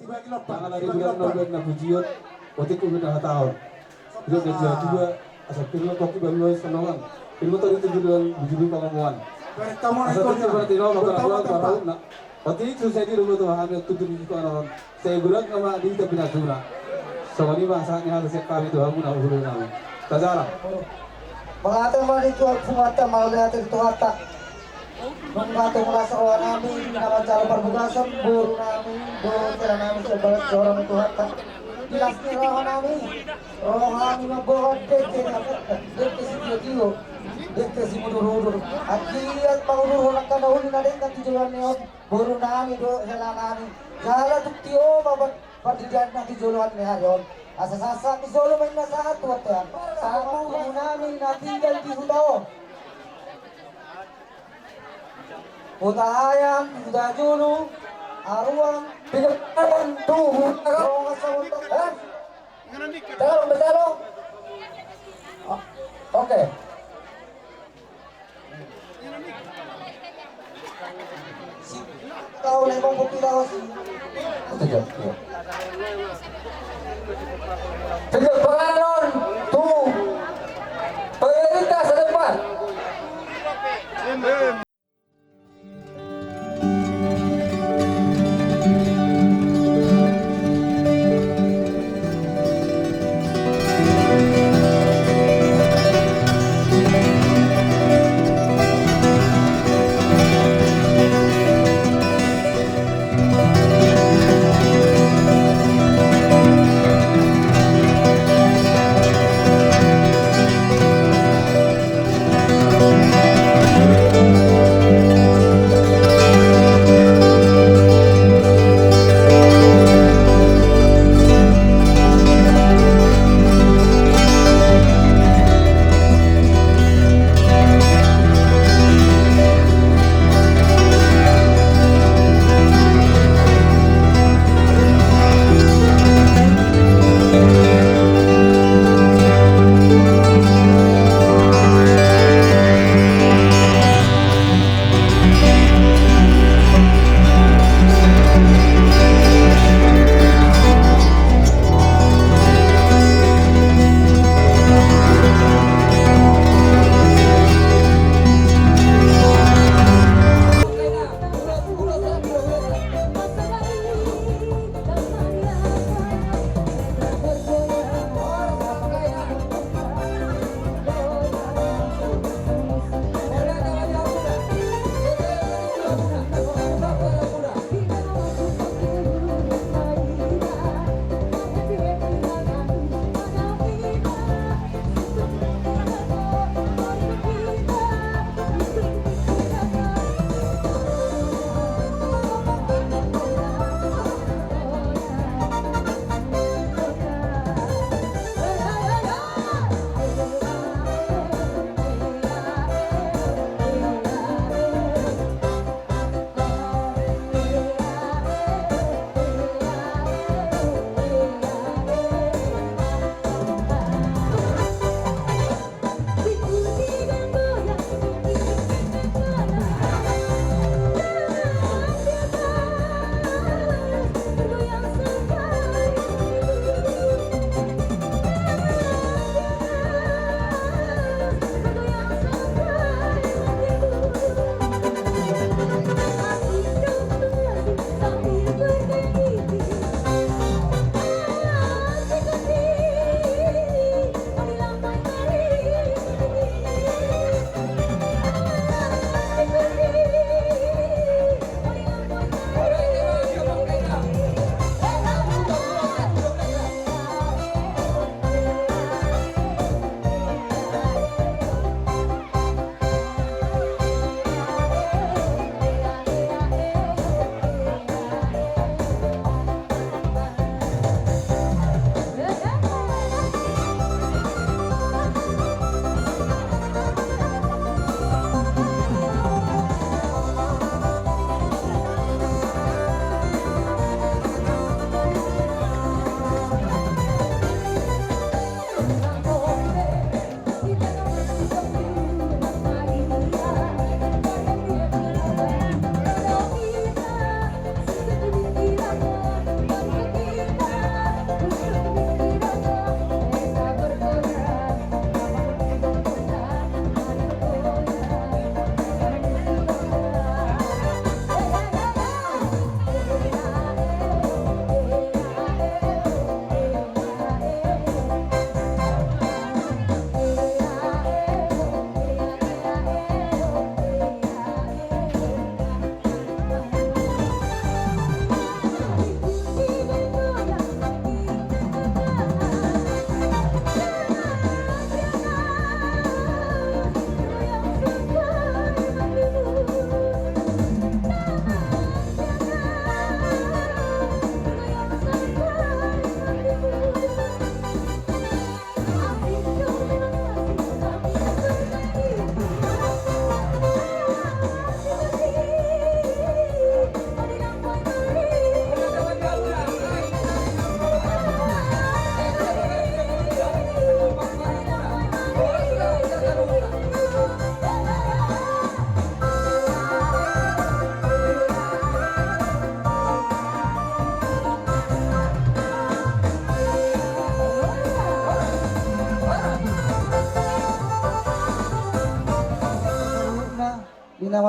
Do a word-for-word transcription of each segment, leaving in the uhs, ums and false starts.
Mangalari bulan na udan na pujion, otik ubi na hataon. Udan na jua-jua, asa pirlo toki balua salongan. Pirlo tori tu bulan bujulu pangomoan. Asa tu bulan tino maka bulan barau na. Otik susah di rumah tu hami otik tu di situ anaron. Sai godang nama di tapi nasuna. Songon i ma sahat ni hata sian hami tu hamu na uhuru nami. Tajalang. Mauliate ma di Tuhanta, mauliate di Tuhanta. Nunga tumangkas roha nami na manjalo parbagason boru nami, boru tera nami, sian bagas joro ni Tuhanta. Di las ni roha nami, roha nami mamboan dengke, dengke sitio-tio, dengke simudur-udur. Anggiat mangudurhon angka na uli na denggan di joloan ni on, boru nami dohot hela nami. Jala tung tio ma pardidianna di joloan ni ari on. Asa sahat-sahat ni jolo ma inna sahat tu bontean. Sahat tu boru nami na tinggal di huta on. Huta Ayan, Huta Julu, Aruan, Pineparan, Tuhu, Rongas, Samuntok, eh? Talo, talo. O-, oke. Kau na ibang kopi lawas. Itu dia, iya. Sejak penganon tu pemerintah setempat.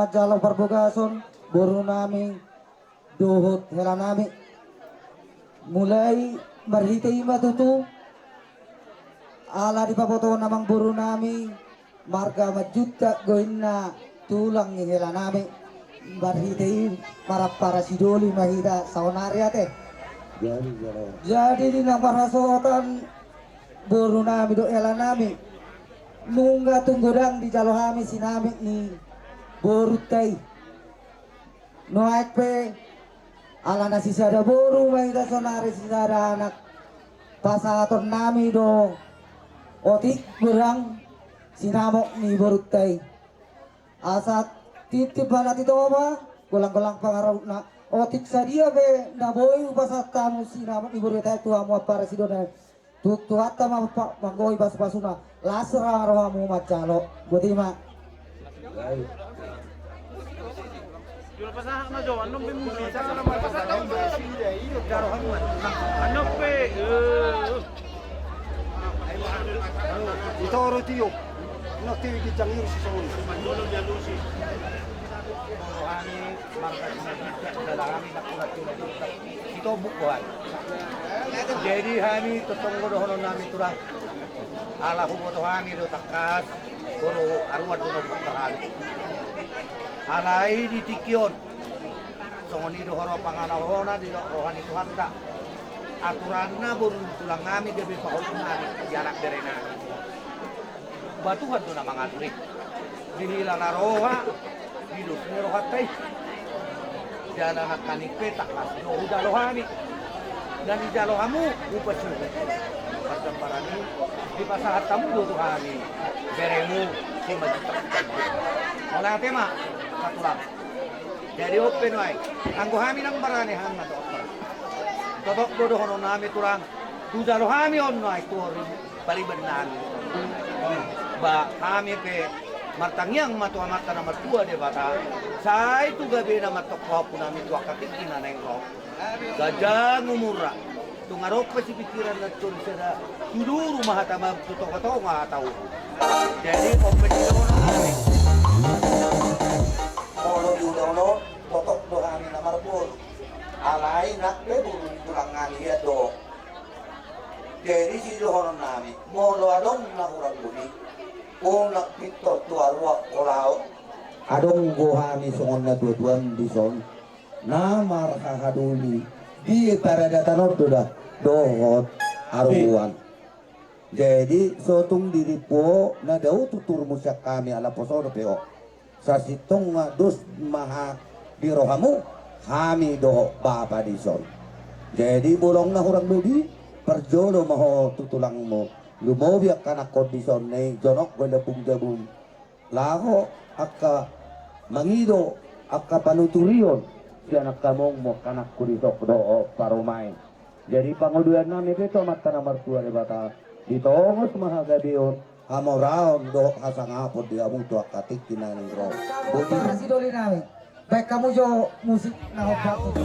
Jalo parbagason boru nami dohot hela nami. Mulai marhite i ma tutu, ala dipabotohon amang boru nami marga Manjuntak, goinna tulang ni hela nami. Marhite i marampara sidoli ma hita saonari ate. Jadi, jadi. Jadi di na marhasohotan boru nami dohot hela nami, nunga tung godang dijalo hami sinamot ni borunta i. Nuaeng pe ala na sisada boru ma hita saonari sisada anak, pasahaton nami do otik godang sinamot ni borunta i. Asa titip ma na titobang, golang-golang pangarahutna. Otik sadia pe na boi hupasahat hamu sinamot ni borunta i tu hamu ampara sidoli nami. Tu Tuhanta ma pa-, manggohi pasu-pasuna. Las ra rohamu manjalo. Boti ma. Jolo pasahat ma jo, annon pe muli. Jolo pasahat ma jo. Annon pe, eh. Ito ro tio. Annon tio ginjang iru si songon. Rohani, marga Simanjuntak, dalan hami, nakulat, Sitombuk do hami. Jadi hami tongtong do dohonon nami tulang. Ala huboto hami do tangkas boru Aruan do na umbahen hami. Alai di tingki on songon i do huroha pangalahona di roha ni Tuhanta. Aturanna boru ni tulang nami gabe pahompu nami di anak bere nami. Ba Tuhan do na mangatur i. Dihilala roha, didos ni rohanta i. Jala nangkaning pe tangkas do hujalo hami. Na dijalo hamu, hupasuhut. Parjambaran i, dipasahat hamu do tu hami beremu, Simanjuntak. Mauliate ma, satulang. Jadi on pe nuaeng, anggo hami ndang barani hami na toktor. Totop do dohonon nami tulang, hujalo hami on nuaeng tu ari pariban nami. Ba hami pe martangiang ma tu Amanta na martua Debata, sai tu gabena ma antong pahompu nami tu angka tingki na naeng ro. Ganjang umurna. Tung adong pe sipingkiran na tung sada, tu duru ma hata ma tu tonga-tonga hata uhum. Jadi on pe didohonon nami. Molo didohonon, totop do hami na marboru. Alai nang pe boru ni tulang nami i do. Jadi sidohonon nami, molo adong na hurang boti, unang pintor tu aruan ulaon. Adong do hami songon na tua-tuan dison na marhahadoli di paradatan on do da dohot aruan. Jadi so tung dirimpu na dao tuturmu sian hami ala poso dope ho. Sasintongna dos ma di rohamu hami dohot bapa dison. Jadi molo na hurang boti, parjolo ma ho tu tulangmu. Lumobi angka anakkon dison na i jonok do i lambung jabum. Laho angka mangido angka panuturion sian angka amongmu, angka anakku dison dohot parumaen. Jadi pangalualuan nami pe tu Amanta na martua Debata, ditongos ma hagabeon, hamoraon dohot hasangapon di hamu tu angka tingki na naeng ro. Boti. Sidoli nami. Baen hamu jo musik na hombar tu.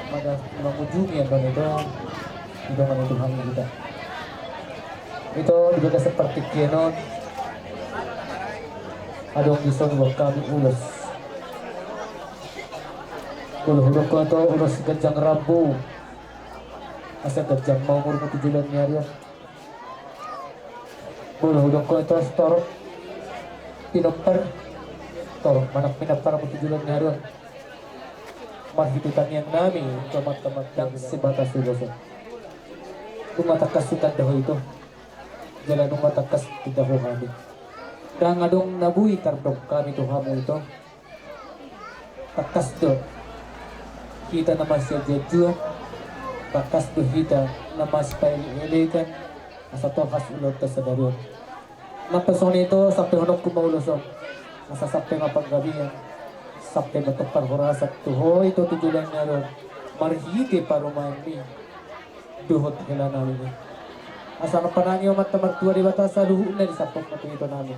Pada mangujungi angka na dong di dongan ni Tuhan kita. Ito di bagasan partingkian on adong dison buat hami ulos. Molo hudok ho, Ito, ulos ganjang rambu, asa ganjang ma umurmu tu joloan ni ari on. Molo hudok ho, Ito, torop pinompar, torop ma nang pinomparmu tu joloan ni ari on. Marhite tangiang nami, Ito, martama-, ndang sebatas ulos on. Nunga tangkas hutanda ho, Ito. Jala nunga tangkas hutanda ho hami. Ndang adong na boi tardok hami tu hamu, Ito. Tangkas do hita na masianjuanjuan, tangkas do hita na masipaelekan, asa tolhas ulaonta sadari on. Nang pe songon i, Ito, sampehononku ma ulos on, asa sampe ma panggabean, sampe ma tong parhorasan tu ho, Ito, tu joloan ni ari on, marhite parumaenmi dohot helanami. Asa nang panangi Amanta Martua Debata saluhutna disampokna tu itonami.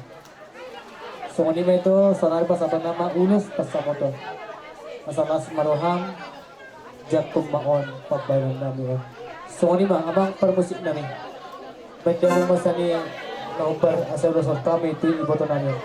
Songon i ma, Ito, saonari pasahaton ma ulos pansamotan. Asa las ma roham, jangkon ma on pambahenannami on. Songon i ma, amang parmusiknami. Baen damang ma sian i na hombar, asa ulos hami tu ibotonami on.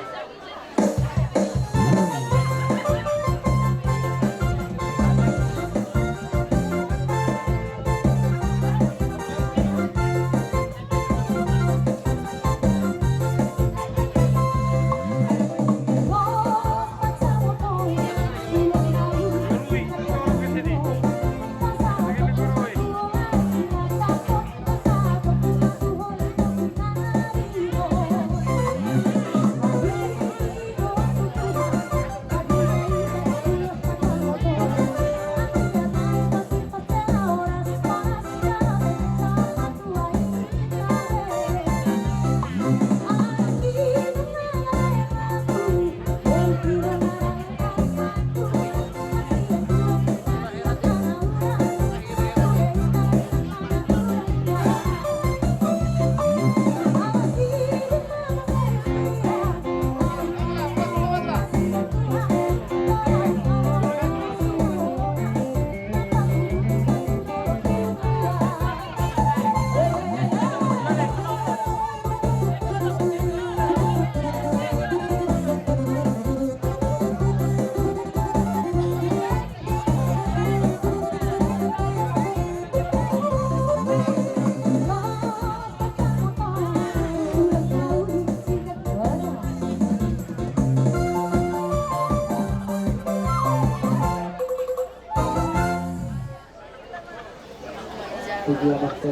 Tujuan akte.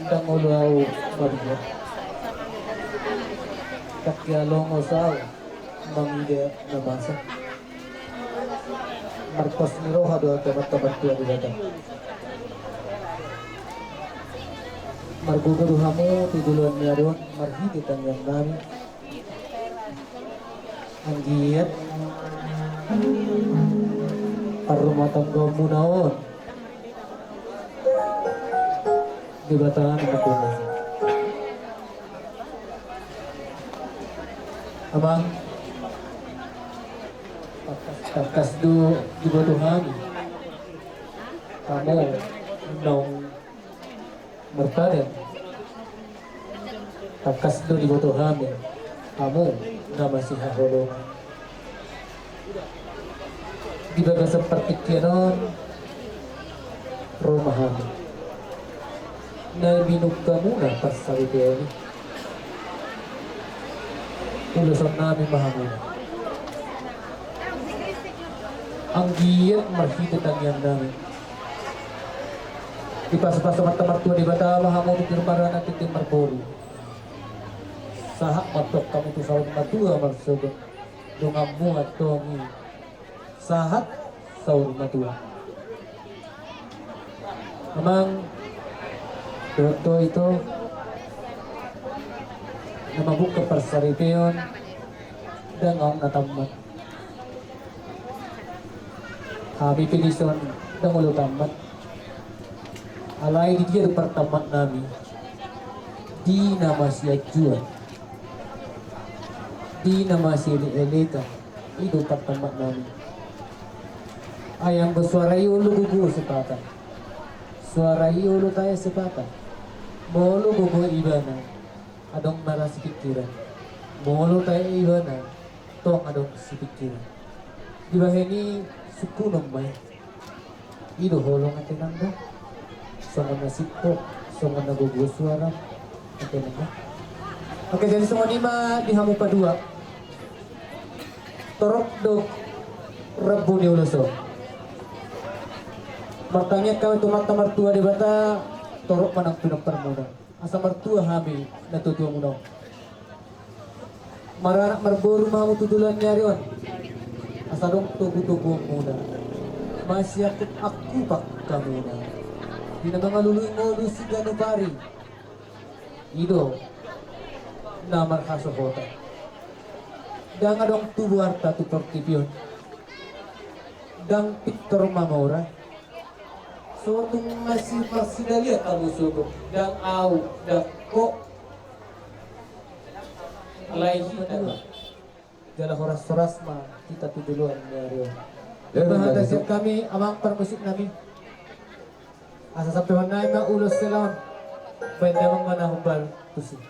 Ndang olo au mabiar. Tangkialong osau mangida na masa. Marpos ni roha do teman-teman tua di Batam. Margogo do hamu tu joloan ni ari on marhite tangiang nami. Anggiat parrumatanggaonmuna on Debata na mandongani. Amang, tangkas do diboto hami hamu naung marpadan. Tangkas do diboto hami hamu na masihaholongan. Di bagasan partingkian on ro ma hami na minungkamuna parsaripeon i. Ulosan nami ma hamu. Anggiat marhite tangiang nami, dipasupasu Amanta Martua Debata ma hamu di pir maranak tintin marboru. Sahat ma antong hamu tu saur matua marsogot, donganmu antong i sahat saur matua. Amang, dohot ho ito, na mambuka parsaripeon, ndang ahu na tammat. Hami pe dison ndang olo tammat. Alai di dia do partammat nami? Di na masianjuan, di na masielekan, i do partammat nami. Ai anggo soara i olo gogo sepata, soara i olo tae sepata. Molo gogo ibana, adong na ra sipingkiran. Molo tae ibana, Tong adong sipingkiran. Dibahen i sungkunon ma i. I do holong ate nang da. Songon na simpul, songon na gogo suara. Ate nang da. Oke, jadi songon i ma di hamu padua. Torop do rambu ni ulos on. Martangiang hami tu Amanta Martua Debata, torop ma nang pinomparmuna. Asa martua hami natuatuamuna on. Maranak marboru ma hamu tu joloan ni ari on. Asa adong togutoguonmuna. Masiangkup angkup hamuna. Di na mangalului ngolu siganup ari. I do na marhasohotan. Ndang adong tubu arta tu portibi on. Ndang pintor mamora. So tung masi-, marsidalian hamu sogot. Ndang au, ndang ho. Alai hita do. Jala horas-horas ma hita tu joloan ni ari on. Ima hata sian hami, amang parmusik nami. Asa sampehon nami ma ulos hela on. Baen damang ma na hombar tusi.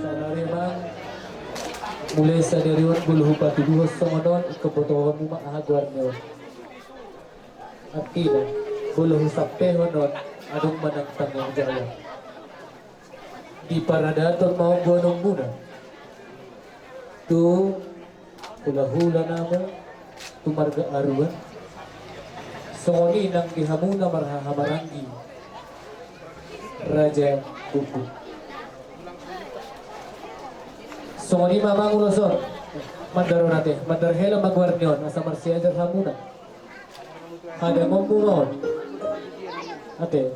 Saonari ma, mulai sadari on molo hupatuduhon songon on, ingkon botohonmu ma aha goarna on. Artina, molo husampehon on, adong ma nang tanggung jawab. Di paradaton ma on boanonmuna. Tu hulahula nama, tu marga Aruan. Songon i nang di hamuna marhahamaranggi Raja Guguk. Songon i ma amang ulos on. Mandar on ate, mandar hela ma goar ni on, asa marsiajar hamuna. Hadangonmu ma on. Ate.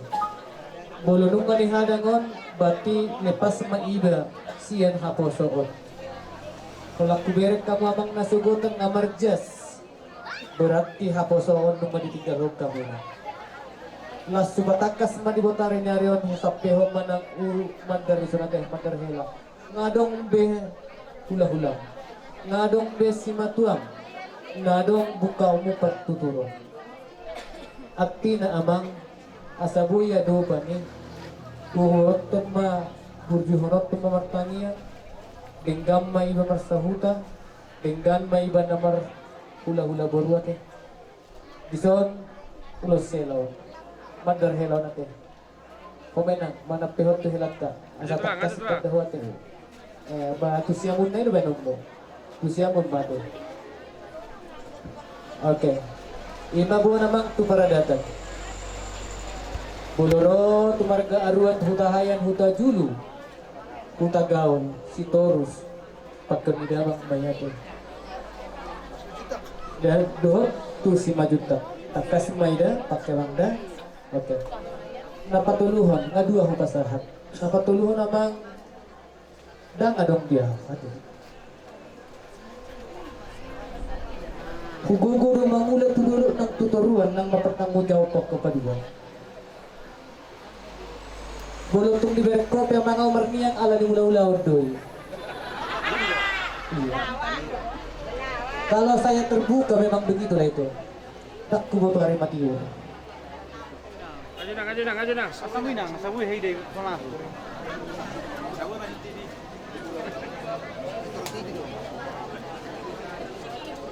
Molo nunga nihadang on, berarti lepas ma iba sian haposoon. Holan hubereng hamu amang na sogot na marjas, berarti haposoon nunga ditinggalhon hamuna. Laos hupatangkas ma di botari ni ari on, husampehon ma nang mandar dison ate, mandar hela. Nga adong be hulahulam, nga adong be simatuam, nga adong bukaonmu partuturon. Artina amang, asa boi adopan i, huhurothon ma, burjuhononhon ma martangiang, denggan ma iba marsahuta, denggan ma iba na marhulahula boru ate. Dison ulos hela on, mandar hela on ate. Ho ma inang, manampehon tu helanta. Asa tangkas tanda huate. Eh, ba tu siamun na i do baenonmu. Tu siamun ma tu. Oke. Ima boan amang tu paradaton. Molo ro tu marga Aruan, Hutahaean, Hutajulu, Hutagaol, Sitorus, pangke mida amang maiate. Dan dohot tu Simanjuntak. Tangkas ma i da, pangke amang da. Oke. Na patoluhon, nga dua hupasahat. Na patoluhon amang, ndang adong dia, ate. Hugogo do mangula tu dolok nang tu toruan nang martanggung jawab ho paduan. Molo tung dibereng kopi amang, au marniang ala ni ulaulaon do i. Iya. Kalau saya terbuka memang begitulah itu. Tak kuboto ari mati. Ajo nang, ajo nang, ajo nang. Asa boi nang, asa boi hei dei panahu.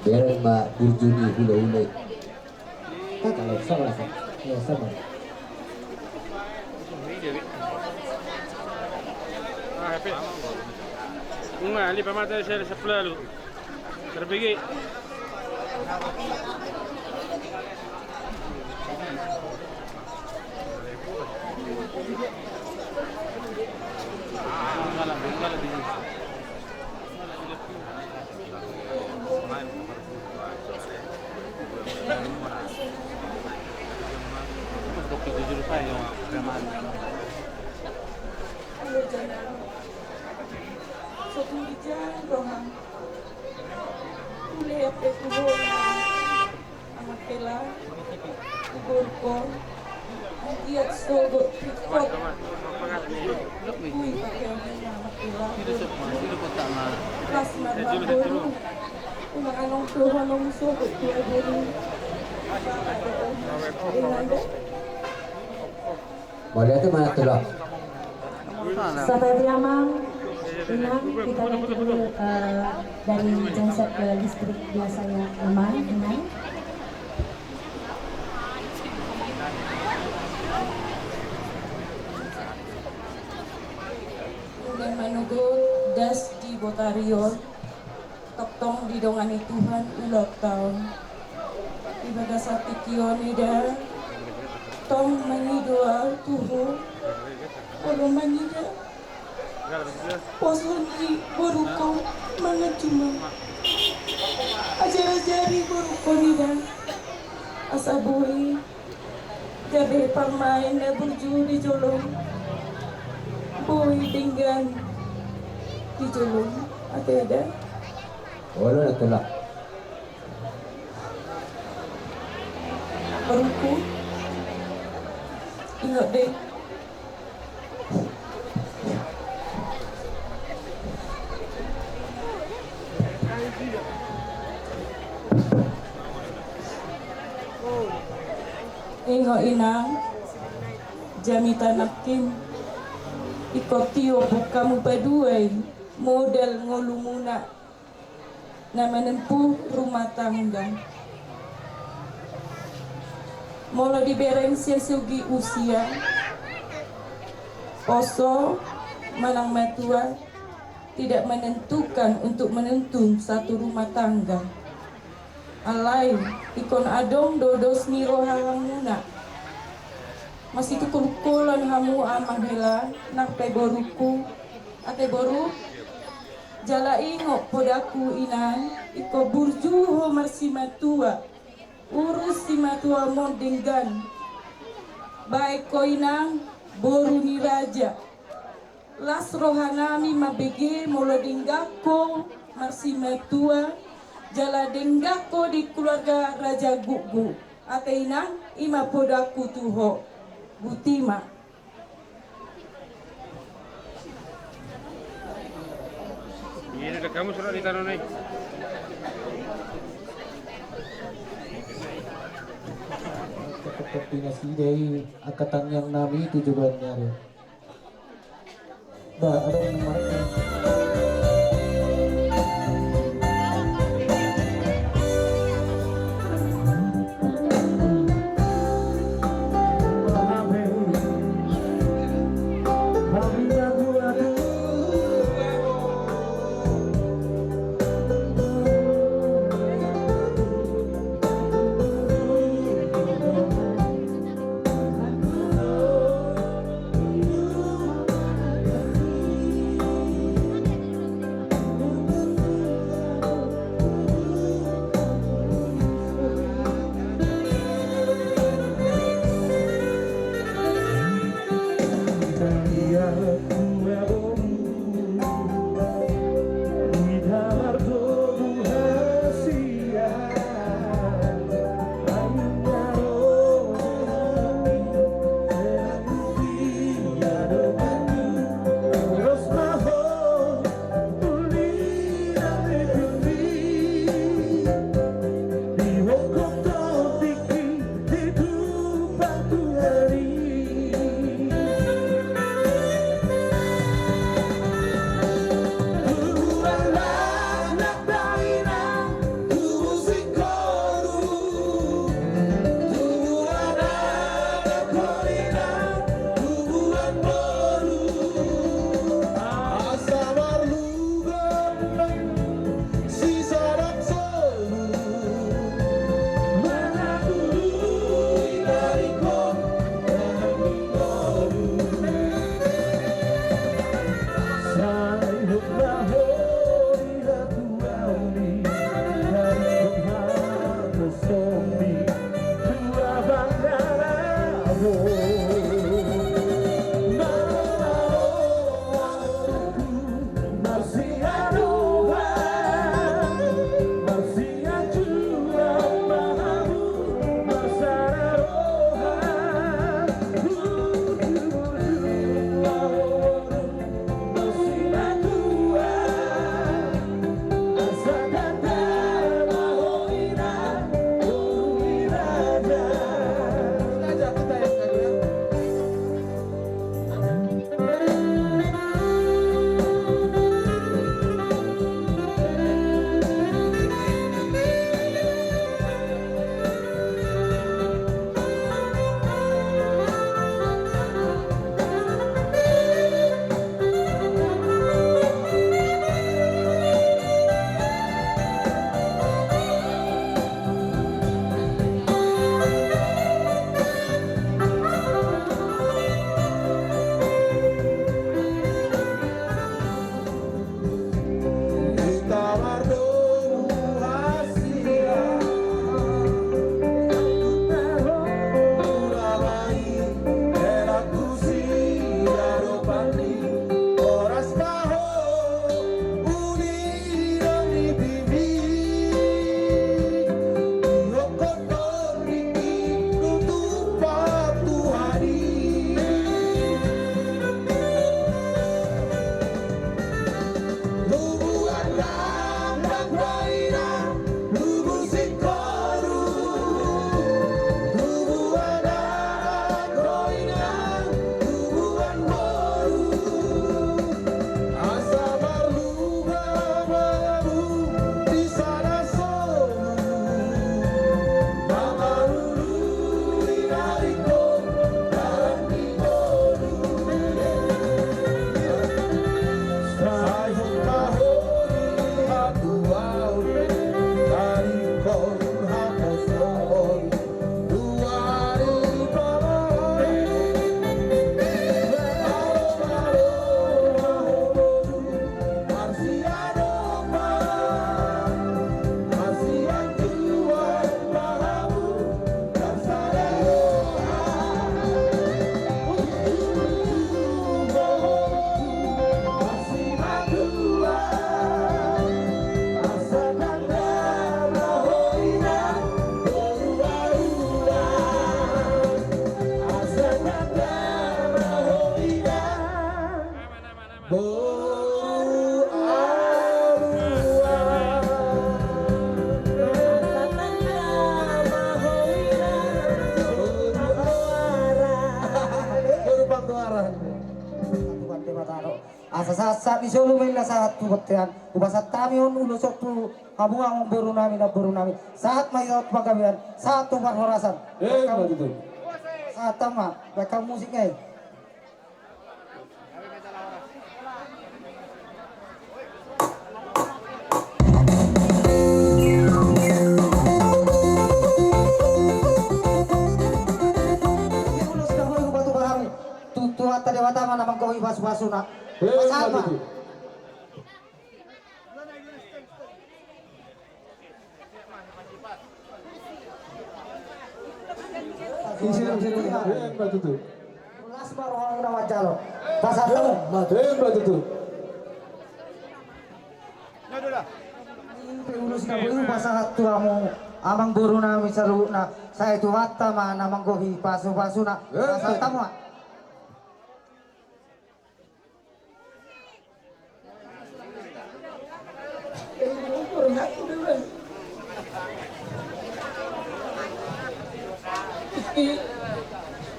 Bereng ma burju ni hulahulam. Kaka lo sama lah. Ya sama. Ah, happy. Nga lipa mata saya sepuluh lu. Terbigi. Sotung di jang roham. Ule ape tu bola. Anak hela. Iborko. Iat sogot rikot. Kui pakai anak hela. Las marlambolu. Unang anong tu honong sogot tu aboru. Dengan dek. Boleh tu mana tu lo? Sabar ya, Mang. Inang, kita nanti dulu, eh, dari genset ke listrik biasanya aman, Inang. Udah menunggu das di Botarion. Tongtong didongani Tuhan ulang taon. Di bagasan tingki on ida, tong mangido au tu ho, olo mangida. Poso ni boruko mangan juma. Ajar-ajari boruko ida. Asa boi. Gabe parmaen na burju di jolom. Boi denggan di jolom. Ate da. Olo na tolak. Boruku. Ingot dei. Ingot inang, jamita nangkin, ingkon tio bukamu paduai modal ngolumuna na menempuh rumah tangga. Molo dibereng sian segi usia, poso manang matua tidak menentukan untuk menuntun satu rumah tangga. Alai ingkon adong do dos ni roha hamuna. Masitukulkolon hamu amang hela nang pe boruku, ate boru. Jala ingot podaku inang, ingkon burju ho marsimatua, urus simatuam on denggan. Baen ho inang boru ni raja. Las rohanami mambege molo denggan ho marsimatua, jala denggan ho di keluarga Raja Gukguk. Ate inang, ima podaku tu ho. Botima. Ini ada kamu surat di tanah naik. Seperti nasi dai angka tangiang nami tu joban ni ari. Ba, adong marek. Sahat-sahat ni solu ma inna sahat tu bontean. Hupasahat hami on ulos on tu hamu amangboru nami, namboru nami. Sahat ma hita tu panggabean, sahat tu parhorasan. Emma tutu. Sahat ma, baen hamu musik i. Ulos na boi hupatupa hami tu Tuhanta Debata ma na manggohi pasupasuna. Emma tutu. Emma tutu. Las ma rohamuna manjalo. Pasahat hamu. Emma tutu. Ulos na boi hupasahat tu hamu amangboru nami saluhutna, sai Tuhanta ma na manggohi pasupasuna. Pasahat hamu.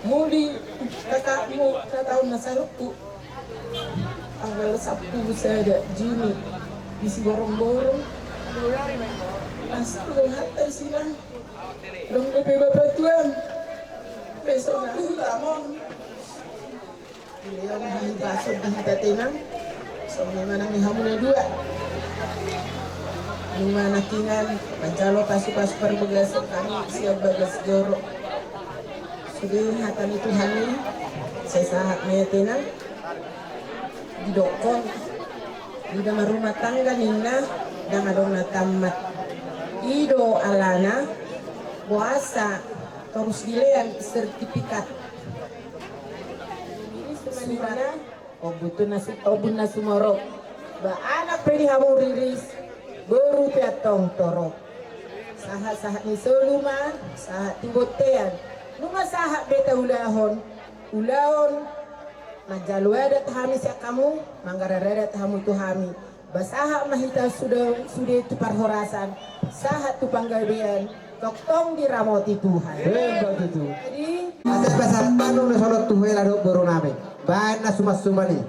Muli kakakmu, kakakmu na salukku. Tanggal sapulu sada Juni di Siborongborong. Pas tu hata silang. Dong dope bapa tuan. Besok aku tamon. Ia, di baso di hita tenang. Songon i ma nang di hamu na dua. Nunga nangkiningan manjalo pasupasu parbagason hami sian bagas joro. Sude hata ni Tuhan i, sai sahat ma ia tenang. Didokkon, ida marumah tangga ninna, ndang adong na tammat. I do alana boasa torus dilean sertifikat. Surat ombun tu na si-, ombun na sumorop. Ba anak pe di hamu riris, boru pe antong torop. Sahat-sahat ni solu ma, sahat tu bontean. Nunga sahat be taulahon ulaon manjalo adat hami sian hamu, manggarar adat hamu tu hami. Ba sahat ma hita sude, sude tu parhorasan, sahat tu panggabean, tongtong diramoti Tuhan. Emma tutu. Jadi, asa pasahat ma nang na solot tu hela dohot boru nami. Baen na suman-suman i.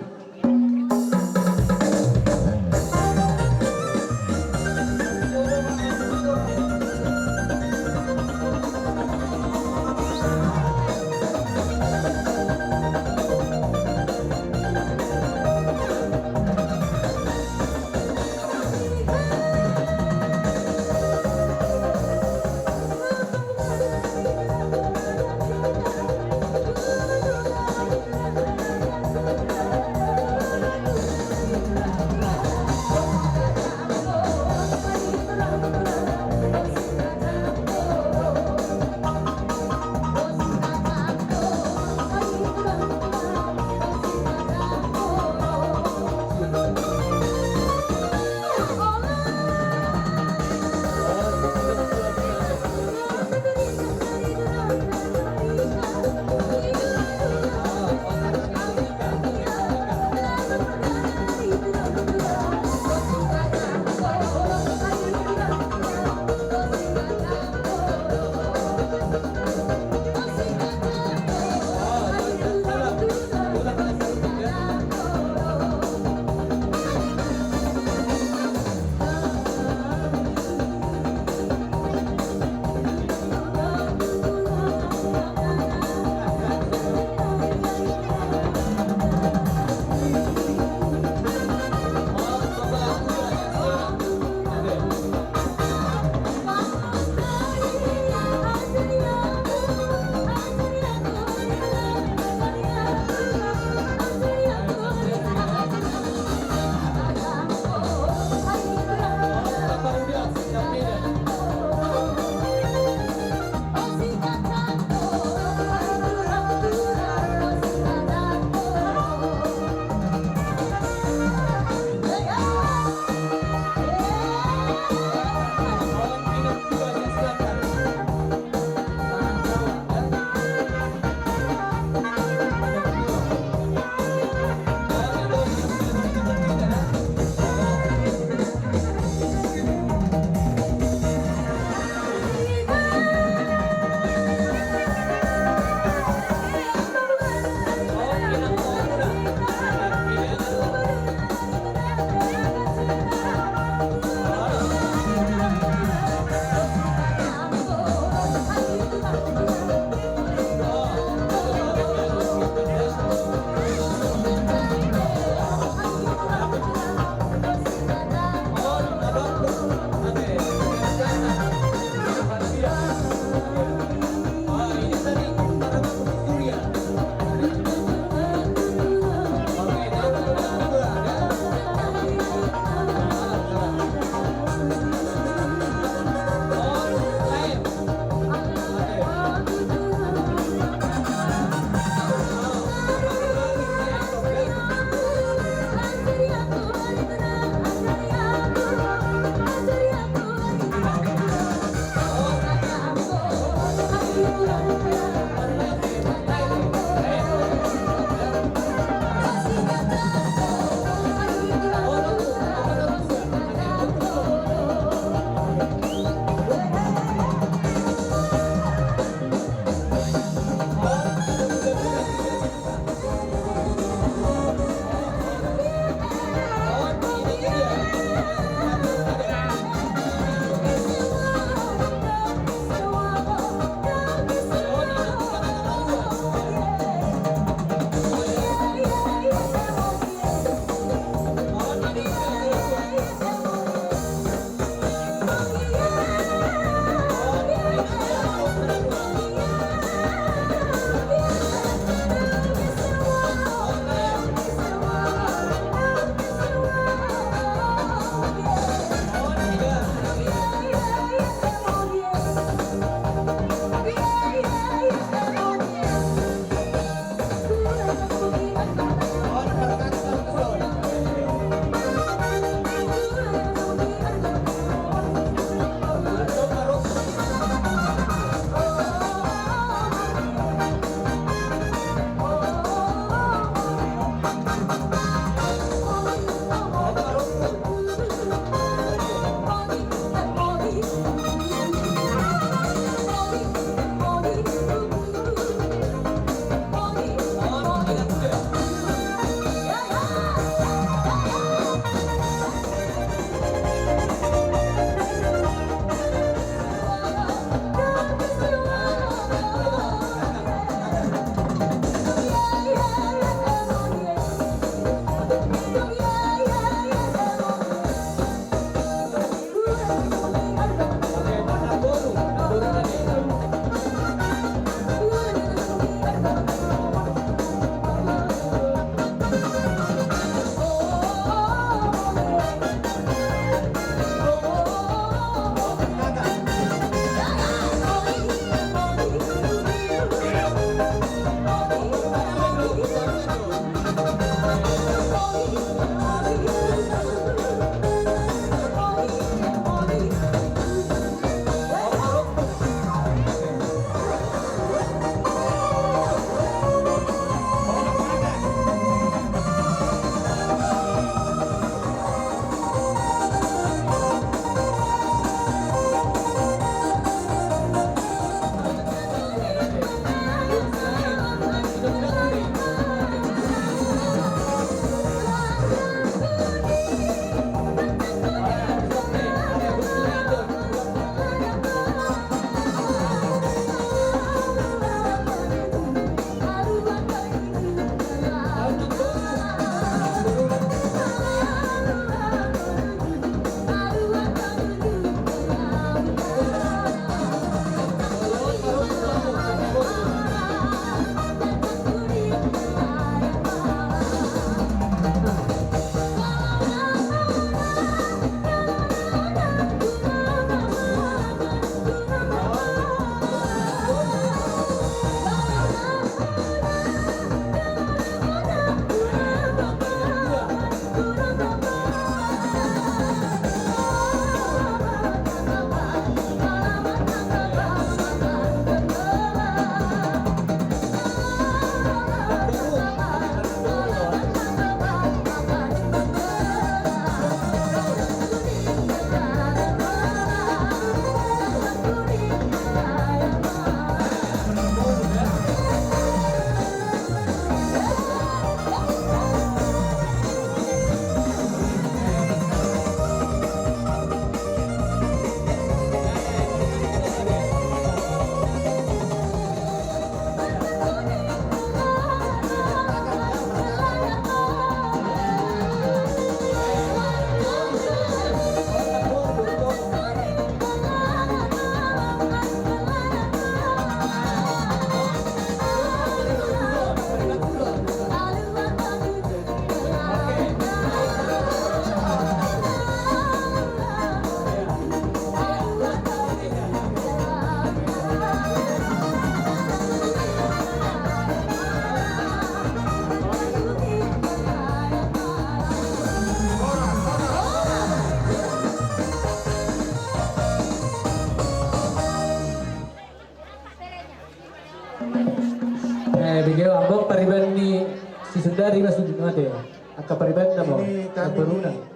Jadi, ambo pariban ni si Sundari, maksudnya, mate. Angka pariban na mau. Ini kami namboruna, ini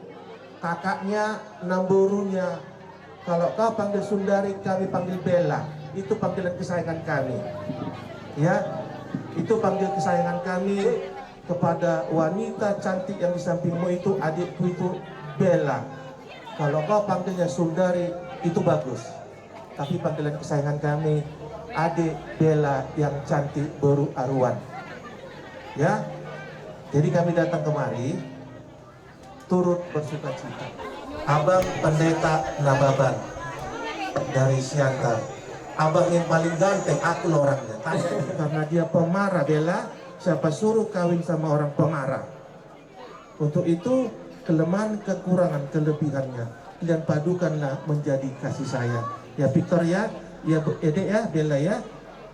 kakaknya, namborunya. Kalau kau panggil Sundari, kami panggil Bella. Itu panggilan kesayangan kami. Ya, itu panggil kesayangan kami kepada wanita cantik yang di sampingmu itu, adikku itu Bella. Kalau kau panggilnya Sundari, itu bagus. Tapi panggilan kesayangan kami, Adik Bella yang cantik boru Aruan. Ya, jadi kami datang kemari turut bersukacita. Abang Pendeta Nababan dari Siantar. Abang yang paling ganteng, aku lo orangnya. Tanya. Karena dia pemarah, Bella, siapa suruh kawin sama orang pemarah? Untuk itu, kelemahan, kekurangan, kelebihannya, kalian padukanlah menjadi kasih sayang. Ya, Victor ya, ya, Bu-, Edek ya, Bella ya.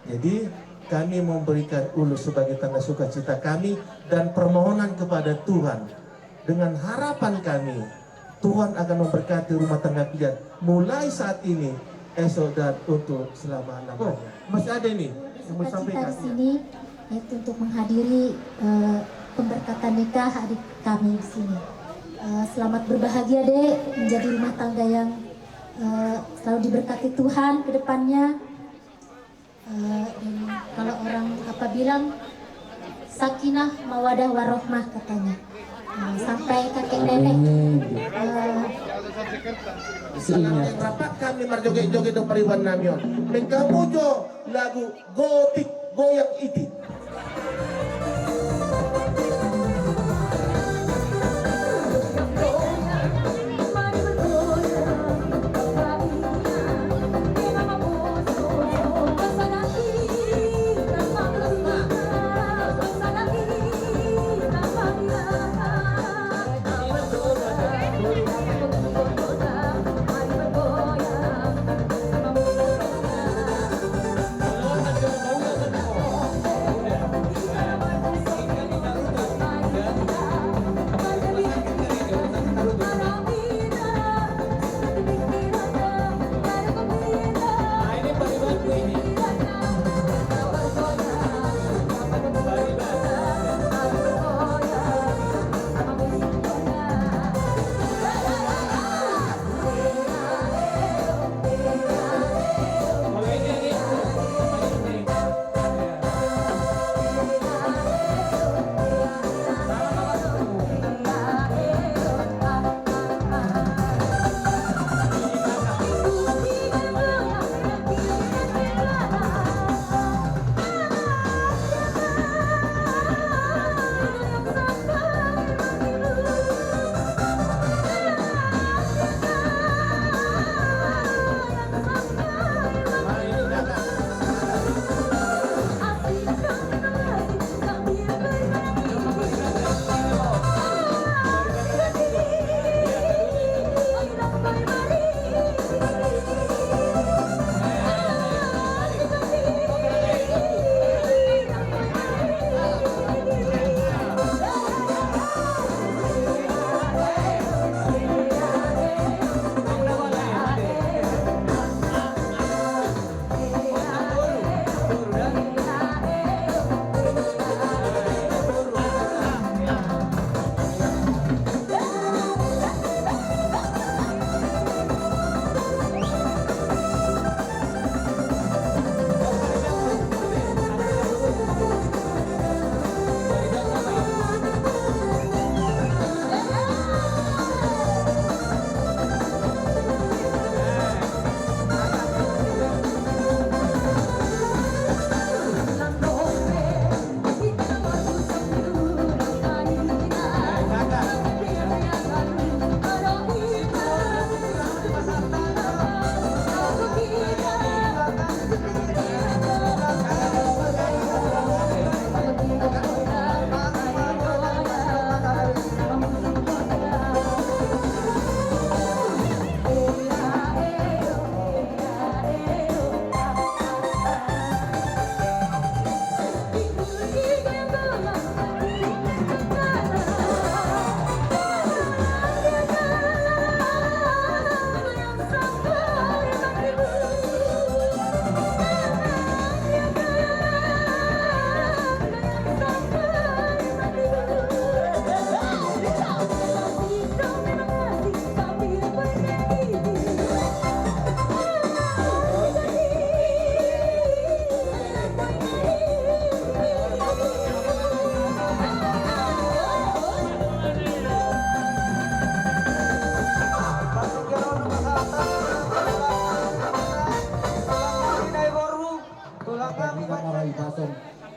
Jadi, kami memberikan ulos sebagai tanda sukacita kami dan permohonan kepada Tuhan. Dengan harapan kami, Tuhan akan memberkati rumah tangga kalian mulai saat ini, esok, dan untuk selama-lamanya. Oh, masih ada ini yang mau disampaikan? Sukacita di sini, yaitu untuk menghadiri, eh, pemberkatan nikah adik kami di sini. Eh, selamat berbahagia, Dek, menjadi rumah tangga yang, eh, selalu diberkati Tuhan ke depannya. Eh, dan kalau orang apa bilang, sakinah, mawadah, warohmah katanya. Eh, sampai kakek nenek. Amin. Eh, Seingat. Rapat kami marjoget-joget do pariban nami on. Mengkamu jo lagu gotik goyang iti.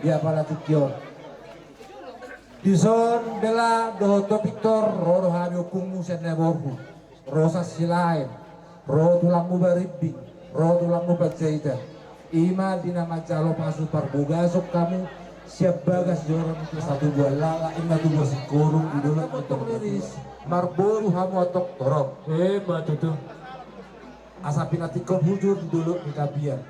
Di apala tingki on. Dison Bela dohot Victor, ro do hami ompungmu sian na borngin, ro sian Silaen, ro tulangmu Barimbing, ro tulangmu Panjaitan. I ma di na manjalo pasu parbogason hamu sian bagas joro ni tubuan lala, i ma tubuan singkoru di dolok ni Torop. Marboru hamu antong torop. I ma tutu. Asa pinantikhon hujur di dolok ni tapian.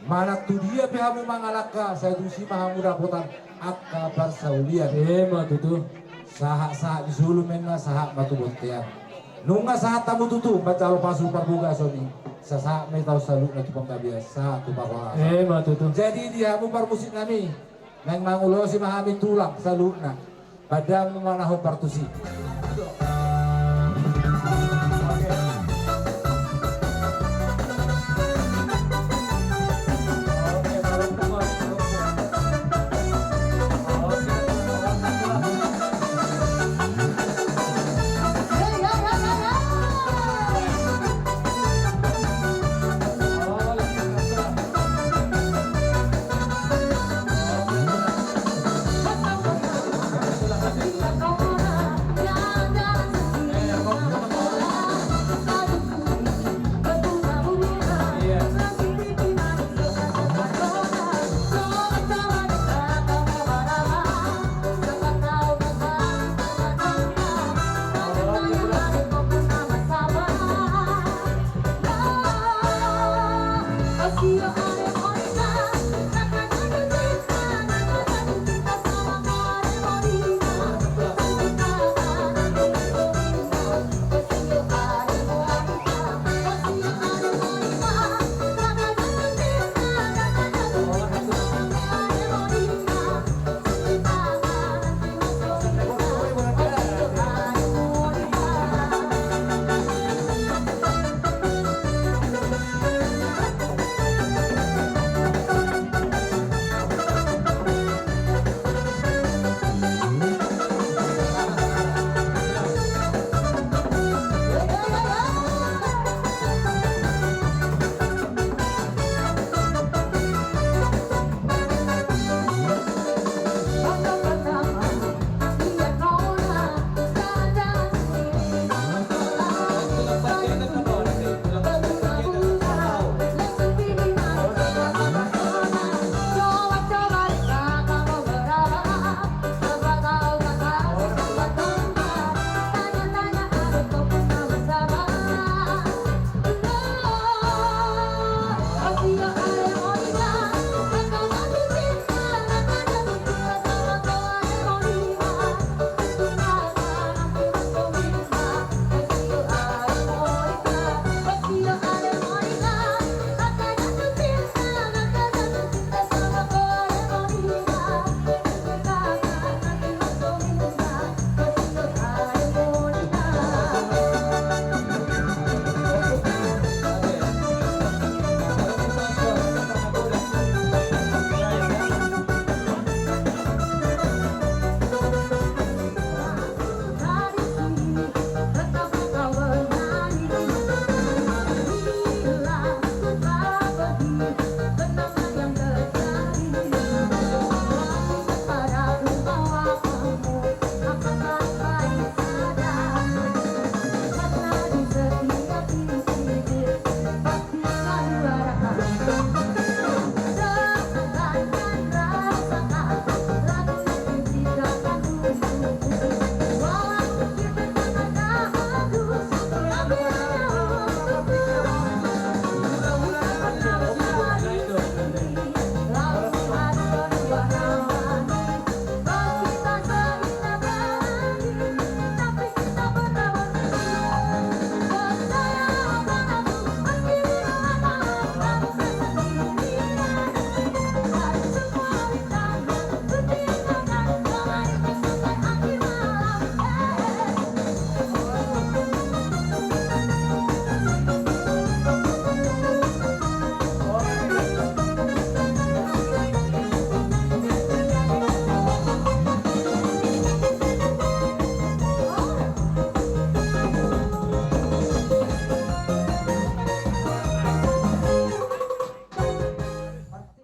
Manang tu dia pe hamu mangalangka, sai tusi ma hamu dapotan angka parsaulian. I ma tutu. Sahat-sahat ni solu ma inna sahat ma tu bontean. Nunga sahat hamu tutu manjalo pasu parbogason i, sai sahat ma i taon saluhutna tu panggabean, sahat tu parhorasan. I ma tutu. Jadi di hamu parmusik nami, naeng mangulosi ma hami tulang saluhutna. Padamu ma na hombar tusi.